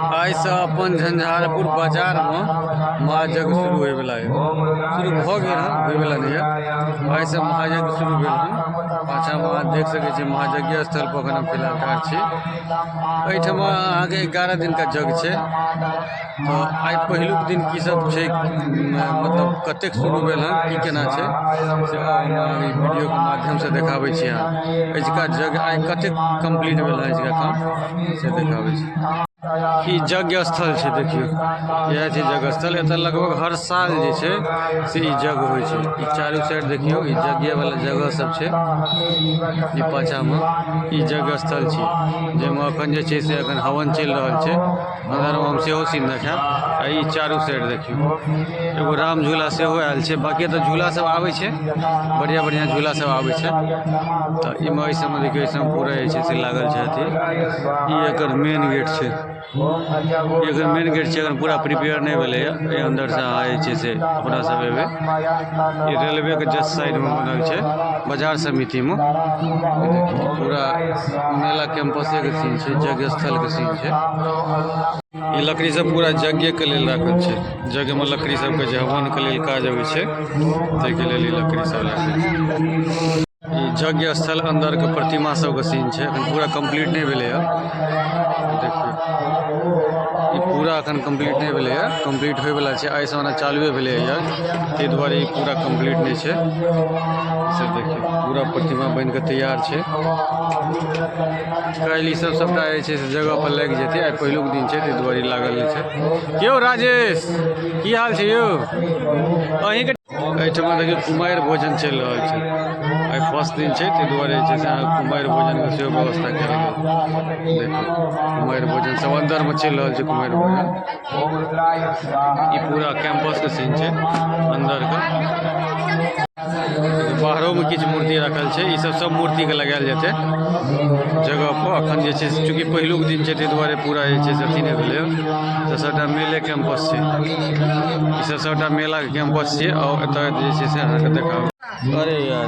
आइसँ अपन झंझारपुर बाजारमे महायज्ञ शुरू होइवला यऽ। शुरू भऽ गेल हन, होइवला नहि यऽ। आइसँ महायज्ञ शुरू भेल हन। पाछाँमे अहाँ देख सकै छी महायज्ञ स्थल पर एखन हम फिलहाल ठाढ़ छी। एहिठमा अहाँके 11 दिनका यज्ञ छै। तऽ आइ पहिलुक दिन की सब छै, मतलब कतेक शुरू भेल हन, की केना छै, से हम अहाँके ई वीडियोके माध्यमसँ देखाबै छी। अहाँ एहिका यज्ञ आइ कतेक कम्प्लीट भेल हन, एहिका काम से देखाबै छी। ई यज्ञ स्थल छै, देखियौ इएह छै यज्ञ स्थल। एतऽ लगभग हर साल जे छै से ई यज्ञ होइ छै। ई चारू साइड देखियौ ई यज्ञ वाला जगह सब छै। ई पाछामे ई यज्ञ स्थल छै, जाहिमे अखन जे छै से अखन हवन चलि रहल छै। अंदरमे हम सेहो सीन देखायब। आ ई चारू साइड देखियौ एगो राम झूला सेहो आयल छै। बाकी एतऽ झूला सब आबै छै, बढ़िआँ बढ़िआँ झूला सब आबै छै। तऽ एहिमे एहि सबमे देखियौ, एहि सबमे पूरा जे छै से लागल छै अथी। ई एकर मेन गेट छै, ई एकर मेन गेट छै। एखन पूरा प्रिपेयर नहि भेलैए। एहि अन्दरसँ अहाँ जे छै से अपना सब एबै। ई रेलवेके जस्ट साइडमे बनल छै, बाजार समितिमे। देखियौ पूरा मेला कैंपसेके सीन छै, यज्ञ स्थलके सीन छै। ई लकड़ी सब पूरा यज्ञके लेल राखल छै। यज्ञमे लकड़ी सबके जे हवनके लेल काज अबै छै, ताहिके लेल ई लकड़ी सब राखल छै। ई यज्ञ स्थल अन्दरके प्रतिमा सबके सीन छै। एखन पूरा कम्प्लीट नहि भेलैए। देखियौ ई पूरा एखन कम्प्लीट नहि भेलैए, कम्प्लीट होइवला छै। आइसँ ओना चालुए भेलैए यज्ञ, ताहि दुआरे ई पूरा कम्प्लीट नहि छै। से देखियौ पूरा प्रतिमा बनिकऽ तैयार छै। काल्हि ई सब सबटा जे छै से जगह पर लागि जेतै। आइ पहिलुक दिन छै, ताहि दुआरे ई लागल नहि छै। यौ राजेश, की हाल छै यौ अहीँके? एहिठमा देखियौ कुमारि भोजन चलि रहल छै। आइ फर्स्ट दिन छै, ताहि दुआरे जे छै से अहाँके कुमारि भोजनके सेहो व्यवस्था कयल गेल। देखियौ कुमारि भोजन सब अन्दरमे चलि रहल छै कुमारि भोजन। ई पूरा कैंपसके सीन छै अन्दरके। बाहरोमे किछु मूर्ति राखल छै। ई सब सब मूर्तिके लगायल जेतै जगह पर। अखन जे छै से चूँकि पहिलुक दिन छै, ताहि दुआरे पूरा जे छै से अथी नहि भेलै। तऽ सबटा मेले कैंपस छै, ई सब सबटा मेलाके कैंपस छियै। आओर एतऽ जे छै से अहाँके देखाब। अरे यार,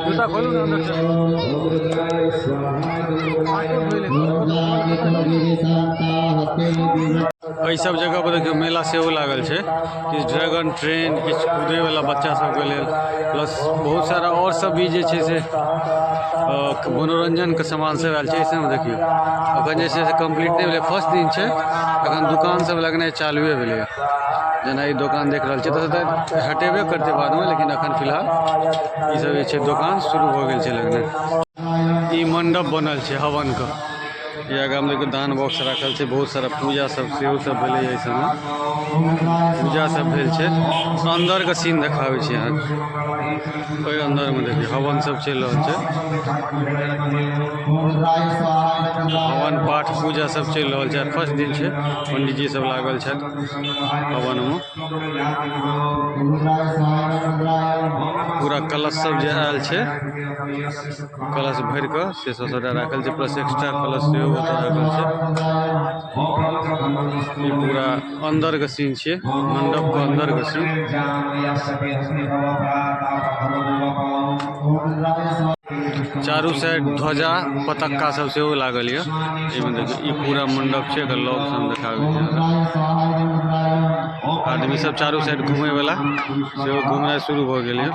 जूता खोलू ने अंदर से। एहि सब जगह पर देखियौ मेला सेहो लागल छै। किछु ड्रैगन ट्रेन, किछु कूदे वाला बच्चा सबके लेल, प्लस बहुत सारा और सब भी जे छै से मनोरंजन के सामान सब आयल छै। एहि सबमे देखियौ अखन जे छै से कम्प्लीट नहि भेलै, फर्स्ट दिन छै। अखन दुकान सब लगनाइ चालुए भेलै। जेना ई दोकान देख रहल छियै, तऽ हटेबे करतै बादमे, लेकिन अखन फिलहाल ई सब जे छै दोकान शुरू भऽ गेल छै लगनाइ। ई मंडप बनल छै हवन के। ई आगाँ मे देखियौ दान बॉक्स राखल छै। बहुत सारा पूजा सब सेहो सब भेलै एहि सबमे, पूजा सब भेल छै। अंदर के सीन देखाबै छी अहाँके। ओहि अंदर मे देखियौ हवन सब चलि रहल छै, हवन पाठ पूजा सब चलि रहल छै। फर्स्ट दिन छै, पंडीजी सब लागल छथि हवन मे। पूरा कलश सब जे आयल छै, कलश भरि कऽ से सब सबटा राखल छै, प्लस एक्स्ट्रा कलश सेहो ओतऽ राखल छै। ई पूरा अंदर के सीन छियै, मंडप के अंदर के सीन। चारू साइड ध्वजा पताका सब सेहो लागल यऽ। एहिमे देखियौ ई पूरा मंडप छै। एकर लग से हम देखाबै छी। आदमी सब चारू साइड घूमे वाला सेहो घूमनाइ शुरू भऽ गेल यऽ।